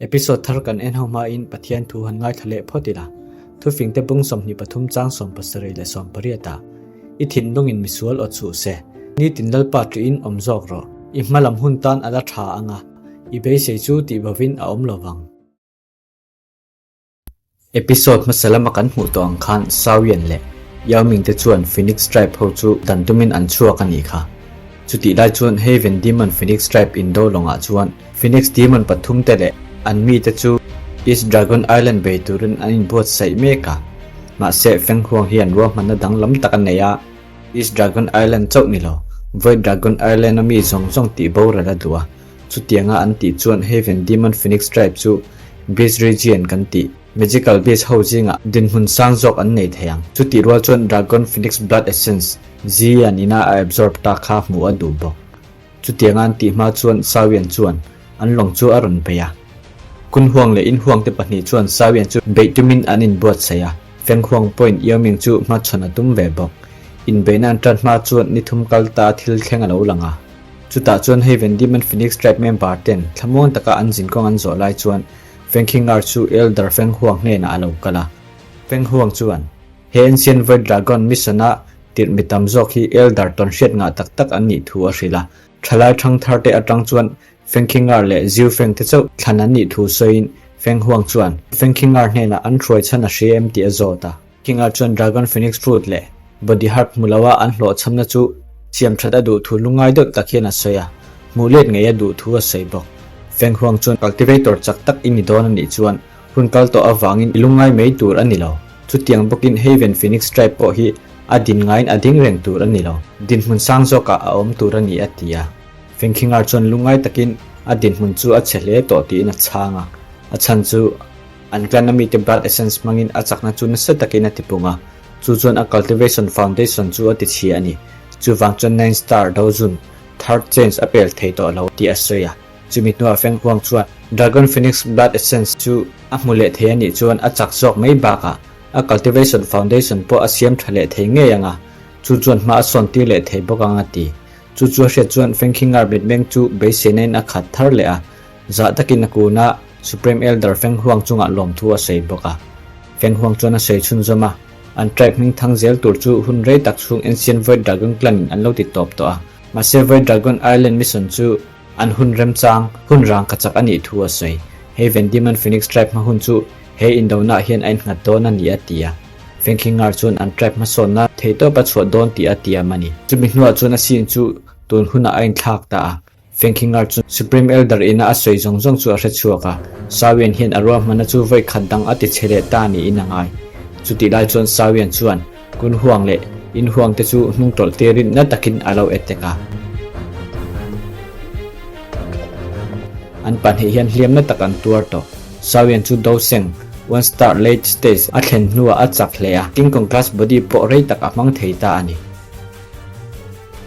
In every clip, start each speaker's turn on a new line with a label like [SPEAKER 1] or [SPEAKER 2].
[SPEAKER 1] Episode thar kan en ho hmain Pathian thu han ngaithla leh phawt ila. Thufingte bung 23 chang 70 leh 80 ah, I thinlungin misual aw chhuh se, nitin Lalpa ṭihin awm zawk rawh. I hmalam hun tan a la ṭha ang a, i beisei chu tih bovin a awm lo vang. Episode hmasa lama kan hmuh tawh ang khan Sawian leh Yao Ming te chuan Phoenix Tribe ho chu dan tumin an chhuak a nih kha. Chutih lai chuan Haven Demon Phoenix Tribe indo lawngah chuan Phoenix Demon pathum te leh an mite chu East Dragon Island bei turin an inbuatsaih mek a. Mahse Feng Huang hian ruahmanna danglam tak a nei a, East Dragon Island chauh ni lo, Void Dragon Island a mi zawng zawng tih boral a duh a. Chutianga an tih chuan Haven Demon Phoenix Tribe chu Beast Region kan tih, Magical Beast ho zingah dinhmun sang zawk an nei thei ang. Chutih rual chuan Dragon Phoenix Blood Essence, Zian ina a absorb ta kha hmuh a duh bawk. Chutianga an tih hma chuan Sawian chuan an lawng chu a rawn bei a. Kunhuang leh Inhuangte pahnih chuan Sawian chu beih tumin an inbuatsaih a, Fenghuang pawhin Yao-Ming chu hmachhawn a tum ve bawk. Inbeihna an tan hma chuan ni thum kal ta thil thleng a lo lang a. Chutah chuan hei Van Diemen Phoenix Tribe member ten thlamuang taka an zinkawng an zawh lai chuan Fengkhingar chu Elder Fenghuang hnenah a lo kal a. Fenghuang chuan, He Ancient Void Dragon mission a tirh mi tam zawk hi Elder tawn hriat ngah tak tak an nih thu a hrilh a. Thalai thang thar te atang chuan Fengkhingar leh Ziu Feng te chauh thlan an nih thu sawiin Fenghuang chuan Fengkhingar hnenah an hruai chhan a hria em tih a zawt a. Kinga chuan Dragon Phoenix Fruit leh Body Herb hmu loa an hlawhchhamna chu siam that a duh thu lungngai deuh tak hian a sawi a, hmuh let ngei a duh thu a sawi bawk. Feng Huang chuan Cultivator chak tak i ni dawn a nih chuan hun kal tawh avangin i lungngai mai tur a ni lo. Chutiang bawkin Haven Phoenix Tribe pawh hi a din ngaiin a ding reng tur a ni lo. Dinhmun sang zawkah a awm tur a ni a ti a. Feng Kinga chuan lungngai takin a dinhmun chu a chhe hle tawh tiin a chhang a, a chhan chu An clan a mite blood essence hmangin a chakna chu nasa takin a tipung a, chu chuan a cultivation foundation chu a tichhia a ni. Chuvang chuan Nine Star Dozun third change a pel thei tawh lo tih a sawi a. Chumi hnuah Feng Huang chuan Dragon Phoenix blood essence chu a hmu leh thei a nih chuan a chak zawk mai bakah a cultivation foundation pawh a siam tha leh thei ngei ang a, chu chuan hma a sawn tir leh thei bawk ang a ti. Chu chu a hriat chuan Feng Qingar mitmeng chu beiseinain a khat thar leh a, Zah takin a kun a, Supreme Elder Feng Huang chungah lawmthu a sawi bawk a. Feng Huang chuan a sawi chhunzawm a, an tribe hming thang zel tur chu hun rei tak chhung Ancient Void Dragon Clan in an lo ti tawp tawh a. Mahse Void Dragon Island mission chu an hun remchang, hun rang ka chak a nih thu a sawi. Hei Van Diemen Phoenix tribe hma hun chu he indona hian a innghat dawn a ni a ti a. Feng Qingar chuan an tribe hmasawnna theihtawp a chhuah dawn tih a tiam a ni. Chumi hnuah chuan a scene chu tun hunah a inthlak ta a. Fengkhingar chu Supreme Elder ina a sawi zawng zawng chu a hre chhuak a, Sawian hian a ruahmanna chu vawi khat dang a ti chhe leh ta niin a ngai. Chutih lai chuan Sawian chuan Kun Huang leh In Huang te chu hnung tawlh tirin na takin a lo attack a. An pahnih hian hliamna tak an tuar tawh. Sawian chu Do Seng, One Star Late Stage, a thlen hnuah a chak hle a, King Kong Class Body pawh rei tak a hmang thei ta a ni.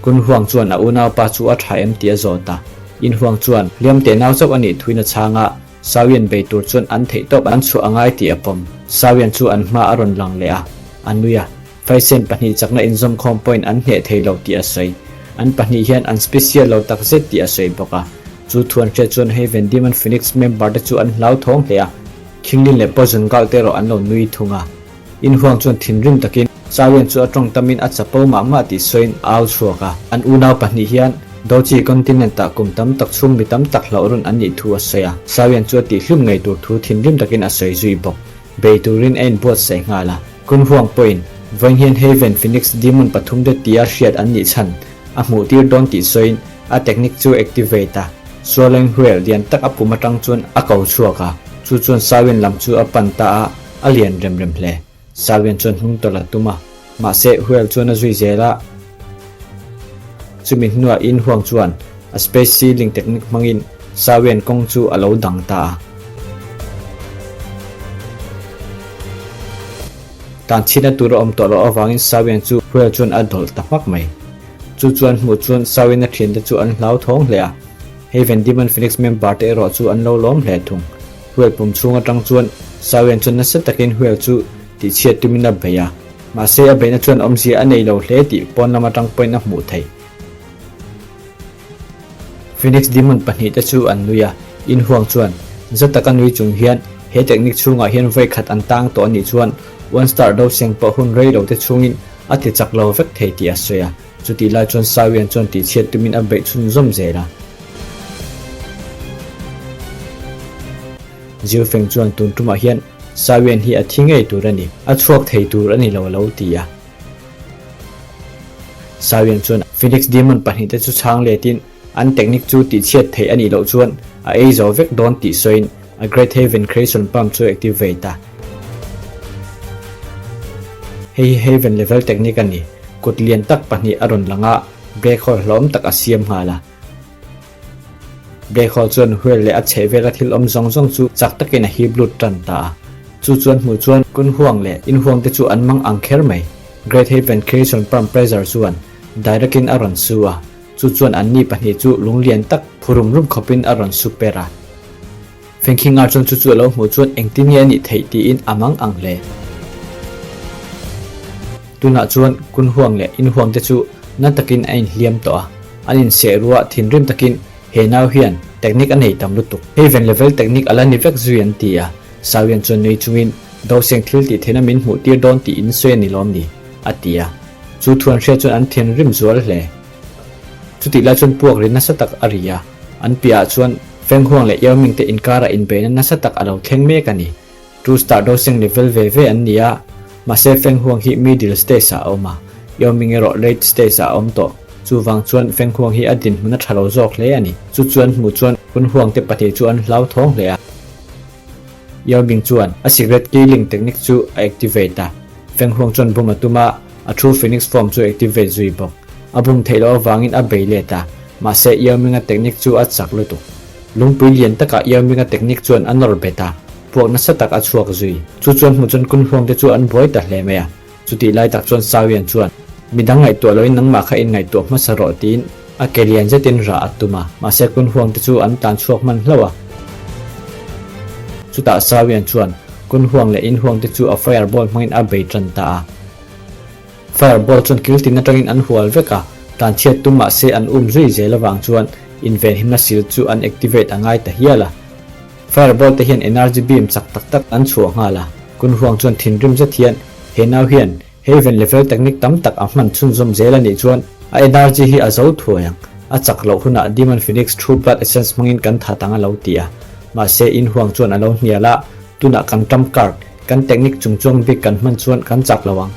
[SPEAKER 1] Kun Huang chuan a unaupa chu a tha em tih a zawt a. In Huang chuan, Hliam teh nau chauh a nih thuin a chhang a, Sawian bei tur chuan an theih tawp an chhuah a ngai tih a pawm. Sawian chu an hma a rawn lang leh a, a nui a. Faisen pahnih chakna inzawmkhawm pawhin an hneh thei lo tih a sawi. An pahnih hian an special lo tak zet tih a sawi bawk a. Chu thu an hriat chuan hei Van Diemen Phoenix member te chu an hlauthawng hle a, Khinglin leh Poison Girl te erawh an lo nui thung a. In Huang chuan thinrim takin Sawian chu a tawng tamin a chapo mah mah tih sawiin a au chhuak a. An unau pahnih hian Dochi continent-ah kum tam tak chhung mi tam tak hlauh run an nih thu a sawi a. Sawian chu a tihhlum ngei tur thu thinrim takin a sawi zui bawk. Bei turin a inbuatsaih nghal a. Kun Huang pawhin vawiin hian Haven Phoenix Demon pathum te tia hriat an nih chhan a hmuh tir dawn tih sawiin a technique chu activate a. Swallowing Whale lian tak a pum atang chuan a ko chhuak a. Chu chuan Sawian lam chu a pan ta a. A lian rem rem hle. Sawian chuan hnung tawlh a tum a, mahse Whale chuan a zui zel a. Chumi hnuah In Huang chuan a space sealing technique hmangin Sawian kawng chu a lo dang ta a. Tan chhitna tur a awm tawh loh avangin Sawian chu Whale chuan a dawlh ta hmak mai. Chu chuan hmuh chuan Sawian a thiante chu an hlauthawng hle a. Haven Demon Phoenix member te erawh chu an lo lawm hle thung. Whale pum chhung atang chuan Sawian chuan nasa takin whale chu tihchhiat tumin a bei a. Mahse a beihna chuan awmzia a nei lo hle tih pawn lam atang pawhin a hmuh theih. Phoenix Demon pahnihte chu an nui a, In Huang chuan. Za taka nui chung hian he technique chhungah hian vawi khat an tang tawh a nih chuan One Star do seng pawh hun rei lo te chhungin a ti chak lo vek thei tih a sawi a. Chutih lai chuan Sawian chuan tihchhiat tumin a beih chhunzawm zel a. Jiu Feng chuan tun tumah hian Sawian hi a thi ngei tur a ni, a chhuak thei tur a ni lo a lo ti a. Sawian chuan Phoenix Demon pahnihte chu chhang letin an technique chu tihchhiat theih a nih loh chuan a ei zo vek dawn tih sawiin a Great Haven Creation Pump chu activate a. Hei hi Haven level technique a ni. Kut lian tak pahnih a rawn lang a, black hole hlawm tak a siam nghal a. Black hole chuan wheel leh a chhehvela thil awm zawng zawng chu chak takin a hip lut tan ta a. Chu chuan hmuh chuan kun huang leh in huang te chu an mang ang kher mai. Great Haven Creation Pump pressure chuan direct in a rawn su a, chu chuan anni pahnih chu lunglian tak phu rum rum khawpin a rawn su per a. Fengkhinga chuan chu chu a lo hmuh chuan engtin nge a nih theih tiin a mang ang hle. Tunah chuan kun huang leh in huang te chu na takin a inhliam tawh a, an inseh ruah thinrim takin he nau hian technique a nei tam lutuk. Hei ven level technique a la ni vek zui an ti a, Sawian chuan nui chungin Doseng thil tih theihna min hmuh tir dawn tih in sawi a ni lawm ni? a ti a. Chu thuan hria chuan an thinrim zual hle. Chutih lai chuan puak ri nasa tak a ri a, an piahah chuan Feng Huang leh Yao Ming te inkarah inbeihna nasa tak a lo thleng mek a ni. Two star doseng level ve ve an ni a, mahse Feng Huang hi middle stage ah a awm a, Yao Ming erawh late stage ah a awm tawh. Chuvang chuan Feng Huang hi a dinhmun a tha lo zawk hle a ni. Chu chuan hmuh chuan Kun Huang te pahnih chu an hlauthawng hle a. Yao Ming chuan a secret killing technique chu a activate a, Feng Huang chuan bum a tum a, a true phoenix form chu activate zui bawk. A bum theih loh avangin a bei let a, mahse Yao Ming-a technique chu a chak lutuk. Lungpui lian takah Yao Ming-a technique chuan a nawr bet a, puak nasa tak a chhuak zui. Chu chuan hmuh chuan Kun Huang te chu an buai ta hle mai a. Chutih lai tak chuan Sao Yan chuan, Midang ngaihtuah loin nangmah kha inngaihtuah hmasa rawh tiin a ke lian zetin rah a tum a, mahse Kun Huang te chu an tlan chhuak hman hlauh a. Chutah Sao Yan chuan Kun Huang leh In Huang te chu a fireball hmangin a bei tan ta a. Fireball chuan kil tin atangin an hual vek a, tlanchhiat tum mahse an um zui zel avang chuan invenhimna sil chu an activate a ngai ta hial a. Fireball te hian energy beam chak tak tak an chhuah nghal a, Kun Huang chuan thinrim zet hian he nau hian Haven level technique tam tak a hman chhunzawm zel a nih chuan a energy hi a zo thuai ang, a chak loh hunah Demon Phoenix True Blood Essence hmangin kan that ang a lo ti a. Mahse In Huang chuan a lo hnial a, tunah kan trump card, kan technique chungchuang bik kan hman chuan kan chak lo ang.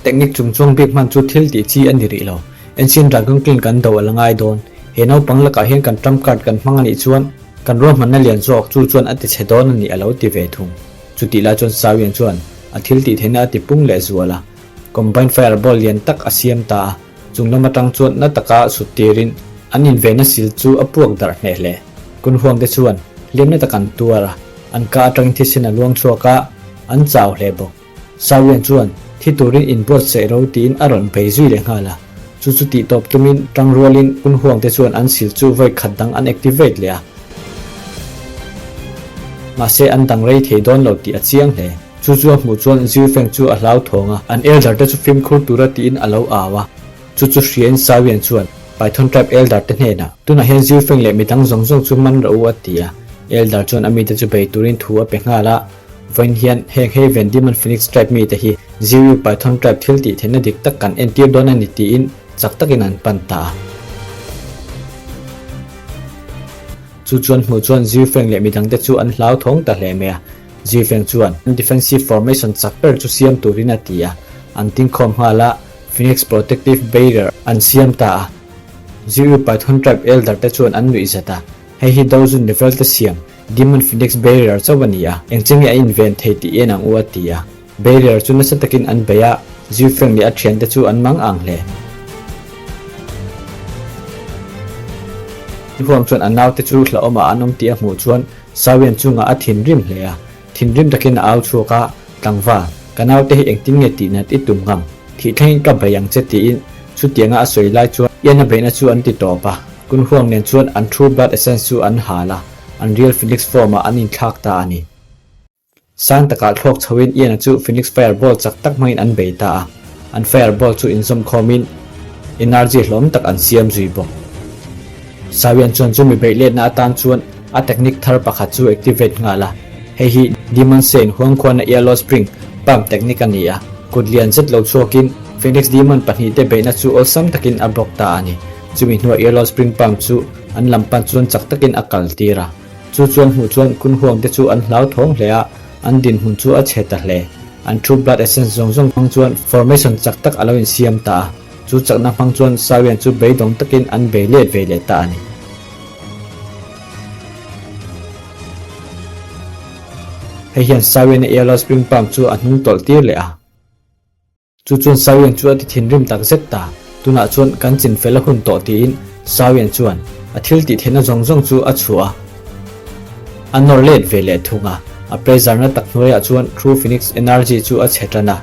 [SPEAKER 1] Technique chungchuang bik hman chu thil tih chi a ni rih lo. Ancient Dragon Clan kan do a la ngai dawn. He naupang lakah hian kan trump card kan hmang a nih chuan kan ruahmanna lian zawk chu chuan a ti chhe dawn a nih a lo ti ve thung. Chutih lai chuan Sawian chuan a thil tih theihna a ti pung leh zual a. Combine fireball lian tak a siam ta a, chung lam atang chuan na taka sut tirin an invenna sil chu a puak darh hneh hle. Kun huang te chuan hliamna tak an tuar a, an ka atangin thisen a luang chhuak a, an chau hle bawk. Sawian chuan thi turin inbuatsaih ro tiin a rawn bei zui leh nghal a, chu chu tih tawp tumin tangrualin kun huang te chuan an sil chu vawi khat dang an activate leh a. Mahse an dang rei thei dawn lo tih a chiang hle. Chu chu a hmuh chuan Ziu Feng chu a hlauthawng a, an elder te chu fimkhur tura tiin a lo au a. Chu chu hriain Sawian chuan Python tribe elder te hnenah, Tunah hian Ziu Feng leh midang zawng zawng chu man rawh u a ti a. Elder chuan a mite chu bei turin thu a pe nghal a. Vawiin hian heng Haven Demon Phoenix tribe mite hi Ziu Python tribe thil tih theihna dik tak kan entir dawn a ni tiin chak takin an pan ta a. Chu chuan hmuh chuan Ziu Feng leh midangte chu an hlauthawng ta hle mai a. Ziu Feng chuan an defensive formation chak ber chu siam turin a ti a. An tingkhawm nghal a, Phoenix Protective Barrier an siam ta a. Ziu Python tribe elder te chuan an nuih zat a, hei hi Dozun level te siam Demon Phoenix Barrier chauh a ni a, engche nge a inven thei tih en ang u a ti a. Barrier chu nasa takin an bei a, Ziu Feng leh a thiante chu an mang ang hle. Huang chuan a naute chu hlauhawmah an awm tih a hmuh chuan Sawian chungah a thinrim hle a. Thinrim takin a au chhuak a, Tlangval, ka naute hi engtin nge tih nat i tum ngam? Thih thlengin ka bei ang che tiin chutianga a sawi lai chuan Ian a beihna chu an ti tawp a. Kun Huang nen chuan an True Blood Essence chu an hal a, an Real Phoenix form-ah an inthlak ta a ni. Sang takah thlawk chhoin Ian-a chu Phoenix Fireball chak tak hmangin an bei ta a, an Fireball chu inzawm khawmin energy hlawm tak an siam zui bawk. Sawian chuan chumi beih letna atan chuan. A technique thar pakhat chu activate nghal a. Hei hi Demon Saint huangkhuana Yellow Spring Pump technique a ni a, kut lian zet lo chhuakin Phoenix Demon pahnihte beihna chu awlsam takin a block ta a ni. Chumi hnuah Yellow Spring Pump chu an lam pan chuan chak takin a kal tir a. Chu chuan hmuh chuan kun huangte chu an hlauthawng hle a, an dinhmun chu a chhe ta hle. An true blood essence zawng zawng hmang chuan formation chak tak a lo insiam ta a, chu chakna hmang chuan Sawian chu beidawng takin an bei let ve leh ta a ni. Hei hian Sawian-a Yellow Spring Palm chu a hnung tawlh tir leh a. Chu chuan Sawian chu a ti thinrim tak zet ta. Tunah chuan kan chin fel a hun tawh tiin Sawian chuan a thil tih theihna zawng zawng chu a chhuah a. A nawr let ve leh thung a, a pressure na tak hnuaiah chuan True Phoenix Energy chu a chhe tan a.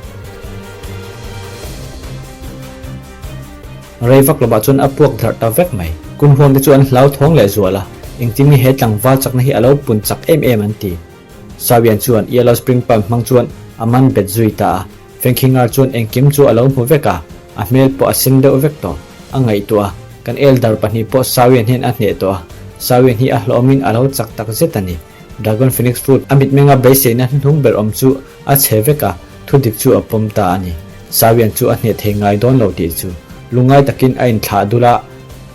[SPEAKER 1] Rei vak lovah chuan a puak darh ta vek mai. Kunhuang te chu an hlauthawng leh zual a, engtin nge he tlangval chakna hi a lo pun chak em em an ti. Sawian chuan Yellow Spring Pump hmang chuan a man bet zui ta a, Fengkhingar chuan engkim chu a lo hmu vek a, a hmel pawh a sen deuh vek tawh. A ngaihtuah a, kan elder pahnih pawh Sawian hian a hneh tawh a, Sawian hi a hlawmin a lo chak tak zet a ni. Dragon Phoenix Fruit a mitmenga beiseina hnuhnung ber awm chu a chhe vek a, thudik chu a pawm ta a ni. Sawian chu a hneh thei ngai dawn lo tih chu lungngai takin a inthlah dul a,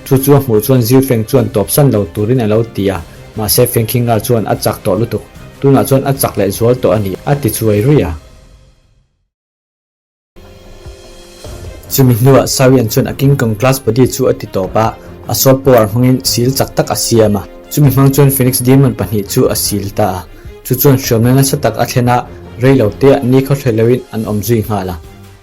[SPEAKER 1] chu chu a hmuh chuan Zirfeng chuan tawpsan lo turin a lo ti a, mahse Fengkhingar chuan a chak tawh lutuk, tunah chuan a chak leh zual tawh a ni, a ti chuai ruih a. Chumi hnuah Sawian chuan a King Kong Class Body chu a ti tawp a, a soul power hmangin sil chak tak a siam a. Chumi hmang chuan Phoenix Demon pahnih chu a sil ta a, chu chuan hriamna nasa tak a thlen a, rei lo teah ni khaw hre loin an awm zui nghal a.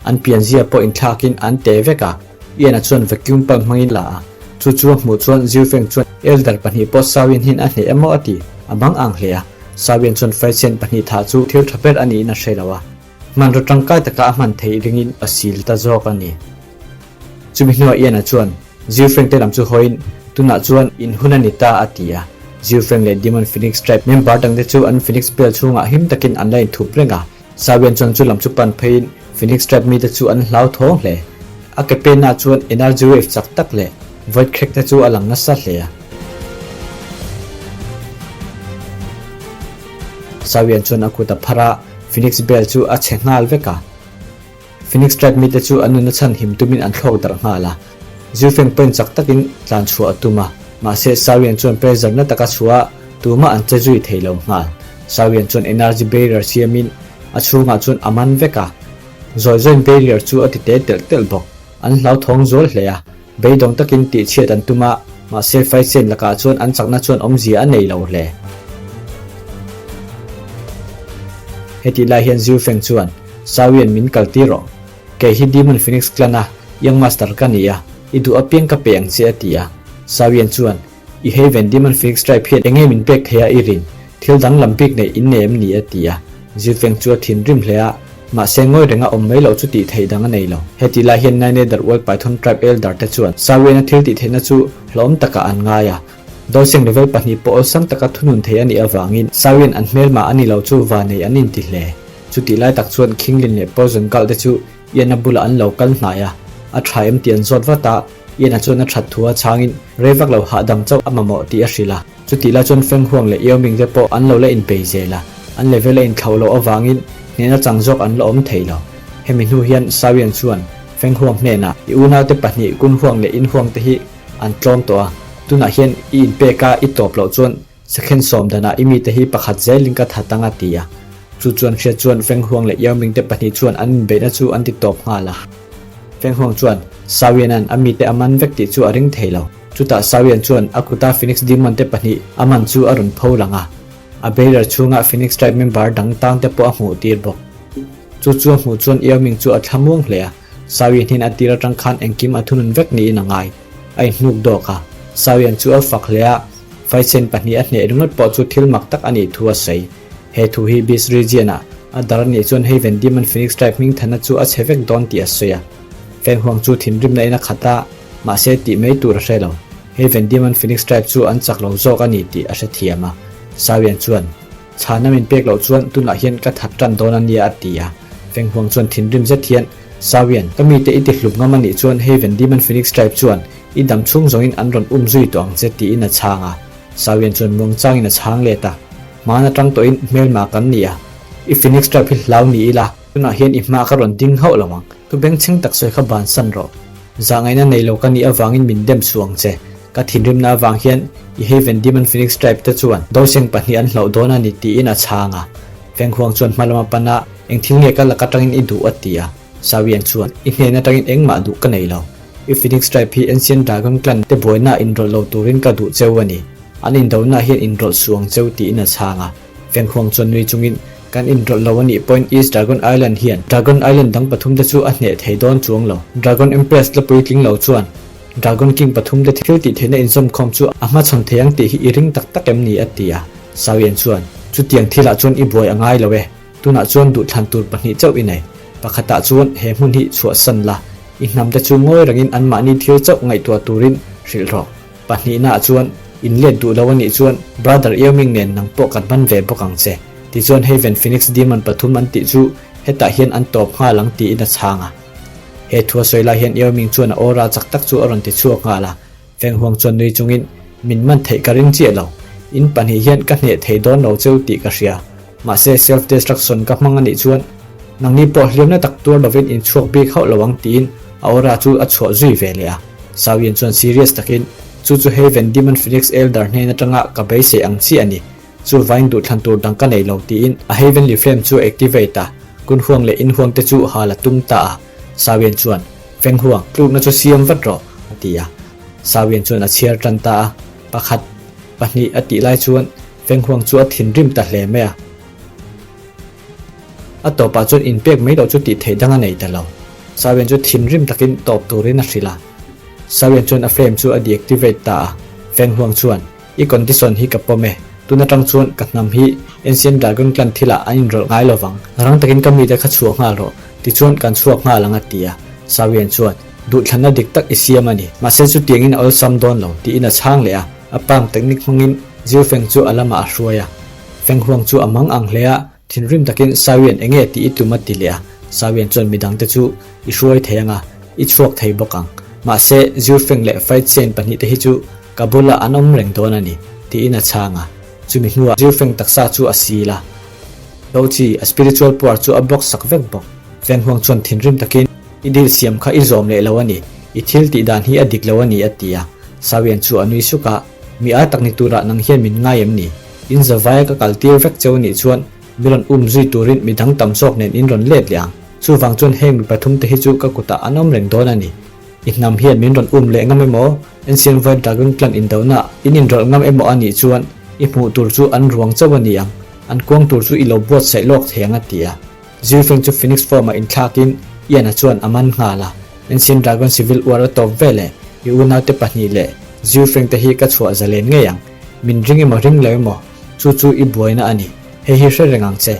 [SPEAKER 1] An pianzia pawh inthlakin an te vek a, Ian-a chuan vacuum pump hmangin la a, chu chu a hmuh chuan Zirfeng chuan Elder pahnih pawh Sawian hian a hneh emaw a ti, a bang ang hle a. Sawian chuan Faisen pahnih thah chu thil tha ber a niin a hre lo a. Hmanraw tangkai taka a hman theih ringin a sil ta zawk a ni. Chumi hnuah Ian-a chuan Zirfeng te lam chu hawiin, Tunah chuan in hun a ni ta a ti a. Zirfeng leh Demon Phoenix Tribe member dangte chu an Phoenix bel chhungah him takin an la inthup reng a. Sawian chuan chu lam chu pan pheiin Phoenix Tribe mite chu an hlauthawng hle. A ke penah chuan energy wave chak tak leh void crack te chu a lang nasa hle a. Sawian chuan a kut a phar a, Phoenix bel chu a chhe nghal vek a. Phoenix Tribe mite chu an nuna chhan him tumin an thlawk darh nghal a. Zirfeng pawhin chak takin tlan chhuah a tum a, mahse Sawian chuan pressure na taka chhuah a, tumah an che zui thei lo nghal. Sawian chuan energy barrier siamin a chhungah chuan a man vek a. Zawi zawiin barrier chu a ti te telh telh bawk. An hlauthawng zual hle a, beidawng takin tihchhiat an tum a, mahse Faisen lakah chuan an chakna chuan awmzia a nei lo hle. Hetih lai hian Zirfeng chuan, Sawian min kal tir rawh. Kei hi Demon Phoenix Clan a Young Master ka ni a, i duh apiang ka pe ang che a ti a. Sawian chuan, I Haven Demon Phoenix Tribe hian enge min pek thei a i rin? Thil danglam bik neih in nei em ni? a ti a. Zirfeng chu a thinrim hle a, mahse ngawi renga awm mai loh chu tih theih dang a nei lo. Heti lai hian Nine World Python Tribe Elder te chuan Sawian a thil tih theihna chu hlauhawm takah an ngai a. Dawlseng level pahnih pawh awlsam taka thunun thei a nih avangin Sawian an hmelma a ni lo chu va nei an inti hle. Chutih lai tak chuan Khinglin leh Poison Gulh te chu Ian-a bulah an lo kal hnai a, a tha em tih an zawt vat a, Ian-a chuan a that thu a chhangin rei vak lo hahdam chauh a mamawh tih a hrilh a. Chutih lai chuan Feng Huang leh Yao Ming te pawh an lo la inpei zel a, an level a inthlauh loh avangin hnehna chang zawk an la awm thei lo. Hemi hnu hian Sawian chuan Feng Huang hnenah, I unaute pahnih Kun Huang leh In Huang te hi an tlawm tawh a, tunah hian i inpek a i tawp loh chuan Sakhen sawm danah i mite hi pakhat zelin ka that ang a ti a. Chu chuan hriat chuan Feng Huang leh Yao Ming te pahnih chuan an inbeihna chu an ti tawp nghal a. Feng Huang chuan Sawianan a mite a man vek tih chu a ring thei lo. Chutah Sawian chuan a kuta Phoenix Demon te pahnih a man chu a rawn pho lang a. A barrier chhunga Phoenix Tribe member dang tang te pawh a hmuh tir bawk. Chu chu a hmuh chuan Yao Ming chu a thlamuang hle a. Sawian hian a tir atang khan engkim a thunun vek niin a ngai. A inhnuk dawk a. Sawian chu a fak hle a. Faisen pahnih a hneh ringawt pawh chu thil mak tak a nih thu a sawi. He thu hi Beast Region-ah a dar a nih chuan Haven Demon Phoenix Tribe hmingthana chu a chhe vek dawn tih a sawi a. Feng Huang chu thinrimna in a khat a, mahse tih mai tur a hre lo. Haven Demon Phoenix Tribe chu an chak lo zawk a ni tih a hrethiam a. Sawian chuan, Chhana min pek loh chuan tunah hian ka that tan dawn a nia a ti a. Feng Huang chuan thinrim zet hian, Sawian, ka mite i ti hlup ngam a nih chuan Haven Demon Phoenix Tribe chuan I dam chhung zawngin an rawn um zui tawh ang che tiin a chhang a. Sawian chuan muangchangin a chhang let a, Hmaan atang tawhin hmelma kan ni a, i Phoenix Tribe hi hlau ni ila, tunah hian i hma ka rawn ding hauh lo ang. Thu bengchheng tak sawi kha bansan rawh. Zahngaihna nei lo ka nih avangin min dem suh ang che. Ka thinrimna avang hian i Haven Demon Phoenix Tribe te chuan doseng pahnih an hlauh dawn a ni tiin a chhang a. Fenghuang chuan hma lama pan a, Eng thil nge ka lak atangin i duh a ti a. Sawian chuan, I hnen atangin engmah duh ka nei lo. I Phoenix Tribe hi Ancient Dragon Clan te buaina inrawlh lo turin ka duh cheu a ni. An indonaah hian inrawlh suh ang cheu tiin a chhang a. Fenghuang chuan nui chungin, Kan inrawlh lo a nih pawhin East Dragon Island hian Dragon Island dang pathum te chu a hneh thei dawn chuang lo. Dragon Empress la puitling lo chuan Dragon King pathum te thil tih theihna inzawmkhawm chu a hmachhawn thei ang tih hi i ring tak tak em ni? a ti a. Sawian chuan, Chutiang thilah chuan i buai a ngai lo e. Tunah chuan duhthlan tur pahnih chauh i nei. Pakhatah chuan he hmun hi chhuahsan la, i hnamte chu ngawi rengin anmahni thil chauh ngaihtuah turin hrilh rawh. Pahnihnaah chuan, in let duh lo a nih chuan Brother Eoming nen nang pawh kan hman ve bawk ang che. Tichuan Haven Phoenix Demon pathum an tih chu hetah hian an tawp nghal ang tiin a chhang a. He thu a sawi lai hian Eoming chuan a aura chak tak chu a rawn ti chhuak nghal a. Fenghuang chuan nui chungin, Min man theih ka ring chiah lo. In pahnih hian ka hneh thei dawn lo cheu tih ka hria. Mahse self-destruction ka hmang a nih chuan nangni pawh hliamna tak tuar lovin in chhuak bik hauh lo ang tiin a aura chu a chhuah zui ve leh a. Sawian chuan serious takin, Chu chu Haven Demon Phoenix Elder hnen atanga ka beisei ang chiah a ni. Chu vain duhthlan tur dang ka nei lo tiin a Heavenly Flame chu a activate a, kun huang leh in huang te chu hal a tum ta a. Sawian chuan, Feng huang, tlukna chu siam vat rawh, a ti a. Sawian chuan a chhiar tan ta a, pakhat, pahnih a tih lai chuan Feng huang chu a thinrim ta hle mai a. A tawpah chuan inpek mai loh chu tih theih dang a nei ta lo. Sawian chu thinrim takin tawp turin a hrilh a. Sawian chuan a flame chu a deactivate ta a. Feng huang chuan, I condition hi ka pawm e. Tun atang chuan ka hnam hi Ancient Dragon Clan thilah an inrawlh ngai lo vang. Rang takin ka mite kha chhuah nghal rawh. Tichuan kan chhuak nghal ang a ti a. Sawian chuan, Duhthlanna dik tak i siam a ni. Mahse chutiangin a awlsam dawn lo, tiin a chhang leh a. A palm technique hmangin Zirfeng chu a lamah a hruai a. Feng Huang chu a mang ang hle a, thinrim takin Sawian enge tih i tum a ti leh a. Sawian chuan midangte chu i hruai thei ang a, i chhuak thei bawk ang. Mahse, Zirfeng leh Fight Chain pahnihte hi chu ka bulah an awm reng dawn a ni, tiin a chhang a. Chumi hnuah Zirfeng taksa chu a sil a. Do chi, a spiritual power chu a block sak vek bawk. Feng Huang chuan thinrim takin, I deal siam kha i zawm leh lo a ni, i thil tih dan hi a dik lo a ni, a ti a. Sawian chu a nui suk a, Mi a tak ni turah nang hian min ngai em ni? In zavaia ka kal tir vek cheu nih chuan mi rawn um zui turin mi dang tam zawk nen in rawn let leh ang. Chuvang chuan heng mi pathum te hi chu ka kutah an awm reng dawn a ni. I hnam hian min rawn um leh ngam emaw, Ancient Void Dragon Clan indonaah in inrawlh ngam emaw a nih chuan i hmuh tur chu an ruang chauh a ni ang, an kuang tur chu i lo buatsaih lawk thei ang a ti a. Zirfeng chu Phoenix form-ah inthlakin Ian-a chuan a man nghal a, Ancient Dragon Civil War a tawp veleh i unaute pahnih leh Zirfeng te hi ka chhuah zalen ngei ang. Min ring emaw ring lo emaw, chu chu i buaina a ni. Hei hi hre reng ang che.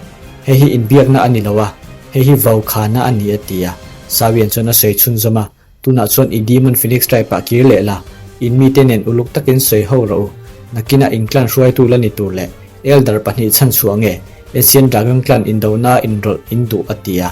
[SPEAKER 1] Hei hi inbiakna a ni lo a, hei hi vaukhana a ni a ti a. Sawian chuan a sawi chhunzawm a. Tunah chuan i Demon Phoenix Tribe-ah kir leh la, in mite nen uluk takin sawi ho rawh u. Nakinah in clan hruaitu la ni tur leh Elder pahnih chhan chhuah nge Ancient Dragon Clan indona inrawlh in duh a ti a.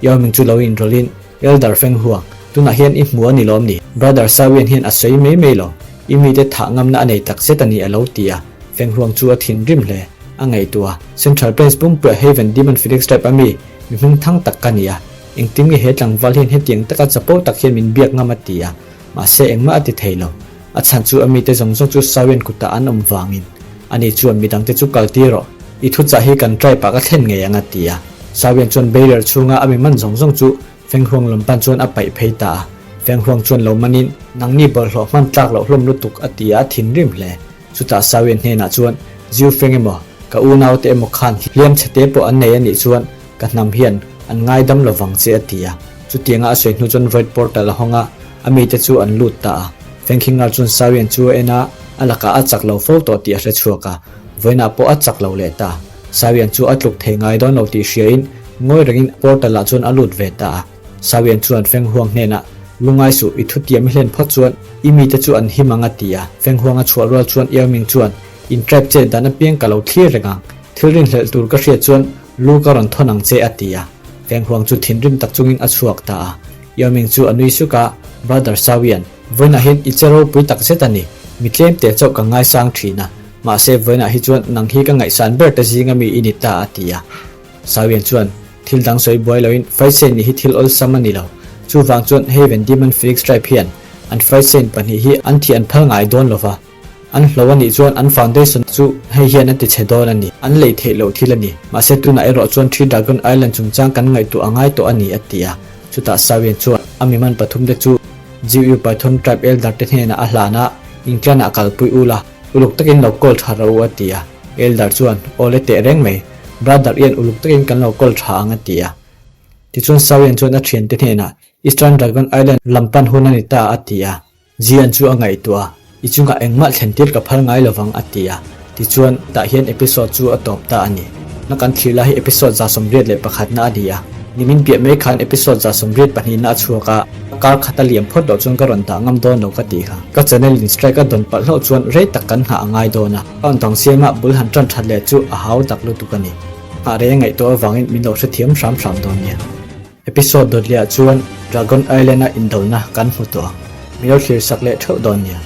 [SPEAKER 1] Yao Ming chu lo inrawlhin, Elder Feng Huang, tunah hian i hmu a ni lawm ni? Brother Sawian hian a sawi mai mai lo, i mite thah ngamna a nei tak zet a ni a lo ti a. Feng Huang chu a thinrim hle, a ngaihtuah a, Central Plains pumpuia Haven Demon Phoenix Tribe a mi, mi hming thang tak ka ni a. Engtin nge he tlangval hian hetiang taka chapo tak hian min biak ngam a ti a, mahse engmah a ti thei lo. A chhan chu a mite zawng zawng chu Sawian kutah an awm vangin. Ani chuan midangte chu kal tir rawh, i thuchah hi kan tribe ah ka thlen ngei ang a ti a. Sawian chuan barrier chhunga a mi man zawng zawng chu Fenghuang lam pan chuan a paih phei ta a. Fenghuang chuan lo manin, Nangni bawlhhlawh hman tlak loh hlawm lutuk a ti a, a thinrim hle. Chutah Sawian hnenah chuan, Ziu feng emaw, ka unaute emaw khan hliam chhe te pawh an nei a nih chuan ka hnam hian an ngaidam lo vang che a ti a. Chutianga a sawi hnu chuan Void Portal a hawng a, a mite chu an lut ta a. Fengkhingar chuan Sawian chu a en a, a lakah a chak lo fo tawh tih a hre chhuak a, vawiinah pawh a chak lo leh ta. Sawian chu a tluk thei ngai dawn lo tih hriain ngawi rengin portal ah chuan a lut ve ta a. Sawian chuan Fenghuang hnenah, Lungai suh, i thutiam i hlen phawt chuan i mite chu an him ang a ti a. Fenghuang a chhuah rual chuan Yao Ming chuan, In tribe chet dan apiang ka lo thlir reng ang, thil rinhlelh tur ka hriat chuan lu ka rawn thawn ang che a ti a. Fenghuang chu thinrim tak chungin a chhuak ta a. Yao Ming chu a nui suk a, Brother Sawian, vawiinah hian i che ropui tak zet a ni, mi tlem te chauh ka ngaisang thin a. Mahse vawiinah hi chuan nang hi ka ngaihsan ber te zinga mi i ni ta a ti a. Sawian chuan thil dang sawi buai loin Faisen nih hi thil awlsam a ni lo. Chuvang chuan Haven Demon Phoenix Tribe hian an Faisen pahnih hi an thih an phal ngai dawn lo va. An hlo a nih chuan an foundation chu hei hian a ti chhe dawn a ni. An lei theih loh thil a ni. Mahse tunah erawh chuan Three Dragon Island chungchang kan ngaihtuah a ngai tawh a ni a ti a. Chutah Sawian chuan a miman pathum te chu GU Python Tribe Elder te hnenah a hlan a, Inclan ah kalpui ula, uluk takin lo call tha rawh u a ti a. Elder chuan, Aw le teh reng mai, Brother ian uluk takin kan lo call tha ang a ti a. Tichuan Sawian chuan a thiante hnenah, Eastern Dragon Island lam pan hun a ni ta a ti a. Zian chu a ngaihtuah a, I chungah engmah thlen tir ka phal ngai lovang a ti a. Tichuan, tah hian episode chu a tawp ta a ni. Na kan thlir lai hi episode 121 na a ni a. Nimin piah mai khan episode 122 na a chhuak a, kar khat a liam phawt loh chuan ka rawn dah ngam dawn lo ka tih kha. Ka channel in strike a dawn palh hlauh chuan rei tak kan nghah a ngai dawn a, account dang siama bul han tan that leh chu a hau tak lutuk a ni. Nghah rei a ngaihtuah avangin min lo hrethiam hram hram dawn nia. Episode dawt leh ah chuan Dragon Island a indona kan hmu tawh ang. Min lo thlir sak leh theuh dawn nia.